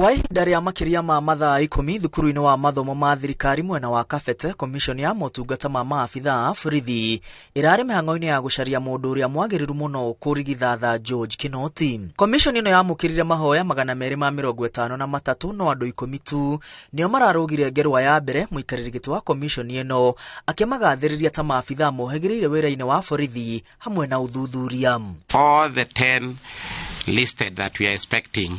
Kwa ihinda rĩa makĩria ma mathaa 10 thukuru-inĩ wa mathomo ma thirikari mwena wa Kabete, komishoni ya motungata ma maabithaa a borithi ĩrarĩ mĩhang'o-inĩ ya gũcaria mũndũ ũrĩa mwagĩrĩru mũno kũrigithatha George Kinoti. Komishoni ĩno yamũkĩrire mahoya 253, no andũ 10 tu nĩo mararũgire ngerwa ya mbere. Mũikarĩri gĩtĩ wa komishoni ĩno akĩmagathĩrĩria ta maabithaa mohĩgĩrĩire wĩra-inĩ wa borithi hamwe na ũthuthuria. All the 10 listed that we are expecting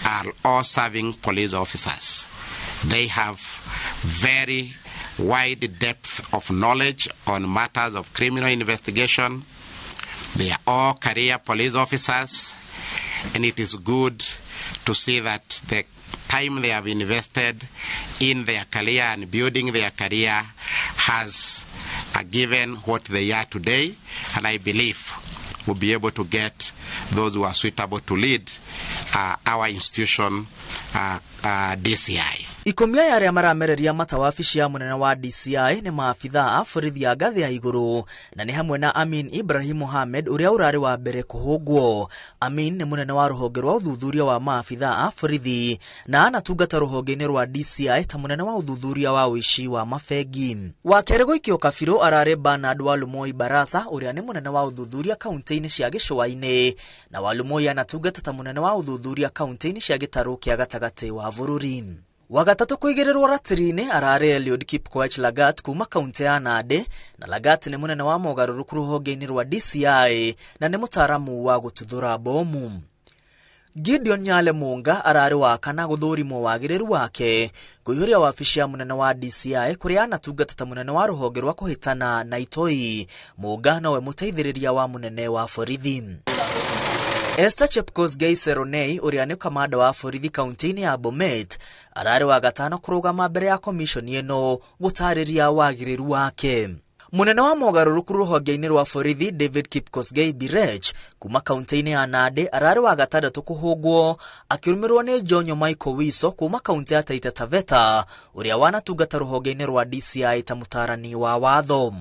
are all serving police officers. They have very wide depth of knowledge on matters of criminal investigation. They are all career police officers, and it is good to see that the time they have invested in their career and building their career has given what they are today, and I believe we'll be able to get those who are suitable to lead our institution, DCI. 10 aya arĩa maramereria mata wabici ya mũnene wa DCI nĩ maabithaa a borithi a ngathĩ ya igũrũ, na nĩ hamwe na Amin Ibrahim Mohamed ũrĩa ũrarĩ wa mbere kũhũngwo. Amin nĩ mũnene wa rũhonge rwa ũthuthuria wa maabithaa a borithi na anatungata rũhonge-inĩ rwa DCI ta mũnene wa ũthuthuria wa ũici wa mabengi. Wa kerĩ gũikio kabirũ ararĩ Bernard Walumoi Barasa ũrĩa nĩ mũnene wa ũthuthuria kaunti-inĩ cia gĩcũa-inĩ, na Walumoi anatungata ta mũnene wa ũthuthuria kaunti-inĩ cia gĩtarũ kĩa gatagatĩ wa bũrũri. Wa gatatũ kũigĩrĩrwo ratiri-inĩ ararĩ Eliud Kipkoech Lagat kuma kaunti ya Nandi, na Lagat nĩ mũnene wa mogarũrũku rũhonge-inĩ rwa DCI na nĩ mũtaaramu wa gũtuthũra bomu. Gideon Nyale Munga ararĩ wa kana gũthũrimwo wagĩrĩru wake kũihũria wabici ya mũnene wa DCI kũrĩa anatungata ta mũnene wa rũhonge rwa kũhĩtana na itoi. Munga nowe mũteithĩrĩria wa mũnene wa borithi. Esther Chepkosgei Seronei ũrĩa nĩ kamanda wa borithi kaunti-inĩ ya Bomet ararĩ wa gatano kũrũgama mbere ya komishoni ĩno gũtarĩria wagĩrĩru wake. Mũnene wa mogarũrũku rũhonge-inĩ rwa borithi David Kipkosgei Birech kuma kaunti-inĩ ya Nandi ararĩ wa gatandatũ kũhũngwo akĩrũmĩrĩrwo nĩ Jonyo Michael Wiso kuma kaunti ya Taita Taveta ũrĩa wanatungata rũhonge-inĩ rwa DCI ta mũtarani wa watho.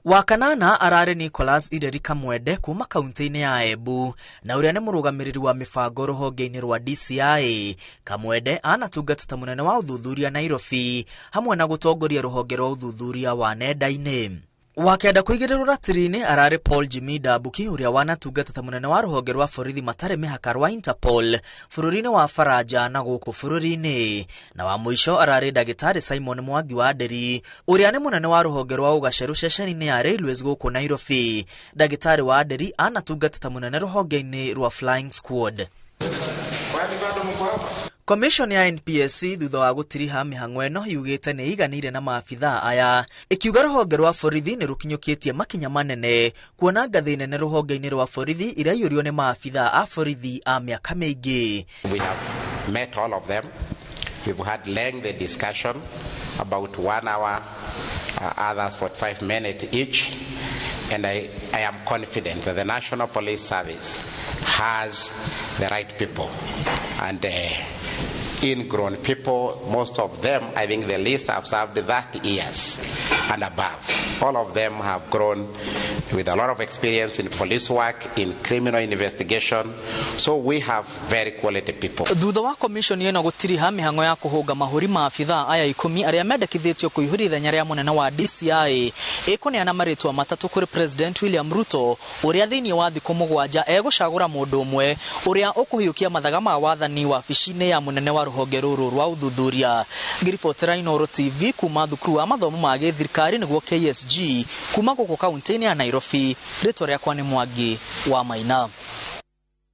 Wa kanana ararĩ Nicholas Ireri Kamwende kuma kaunti-inĩ ya Embu na ũrĩa nĩ mũrũgamĩrĩri wa mĩbango rũhonge-inĩ rwa DCI. Kamwende anatungata ta mũnene wa ũthuthuria Nairobi hamwe na gũtongoria rũhonge rwa ũthuthuria wa nenda-inĩ. Wa kenda kũigĩrĩrwo ratiri-inĩ ararĩ Paul Jimmy Ndambuki ũrĩa wanatungata ta mũnene wa rũhonge rwa borithi matarĩ mĩhaka rwa Interpol bũrũri-inĩ wa Faranja na gũkũ bũrũri-inĩ. Na wa mũico ararĩ ndagĩtarĩ Simon Mwangi wa Nderi ũrĩa nĩ mũnene wa rũhonge rwa ũgacerũ ceceni-inĩ ya Railways gũkũ Nairobi. Ndagĩtarĩ wa Nderi anatungata ta mũnene rũhonge-inĩ rwa Flying Squad. Commission ya NPSC thutha wa gũtiriha mĩhang'o ĩno yugĩte nĩ ĩiganĩire na maabithaa aya, ĩkiuga rũhonge rwa borithi nĩ rũkinyũkĩtie makinya manene kuona ngathĩ nene rũhonge-inĩ rwa borithi iraiyũrio nĩ maabithaa a borithi a mĩaka mĩingĩ. We have met all of them. We've had lengthy discussion, about 1 hour, others 45 minutes each. And I am confident that the National Police Service has the right people and ingrown people. Most of them, I think the least, have served 30 years and above. All of them have grown with a lot of experience in police work, in criminal investigation. So we have very quality people. Thutha wa commission ĩno gũtiriha mĩhang'o ya kũhũnga mahũri ma abithaa aya 10 arĩa mendekithĩtio kũihũria ithenya rĩa mũnene wa DCI, ĩkũneana marĩtwa matatũ kũrĩ President William Ruto ũrĩa thĩinĩ wa thikũ 7 egũcagũra mũndũ ũmwe ũrĩa ũkũhiũkia mathaga ma wathani wabici-inĩ ya mũnene wa rũhonge rũrũ rwa ũthuthuria. Ngĩribotera Inooro TV kuma thukuru wa mathomo ma gĩthirikari nĩguo KSG kuma gũkũ kaunti-inĩ ya Nairobi. Rĩtwa rĩakwa nĩ Mwangi wa Maina.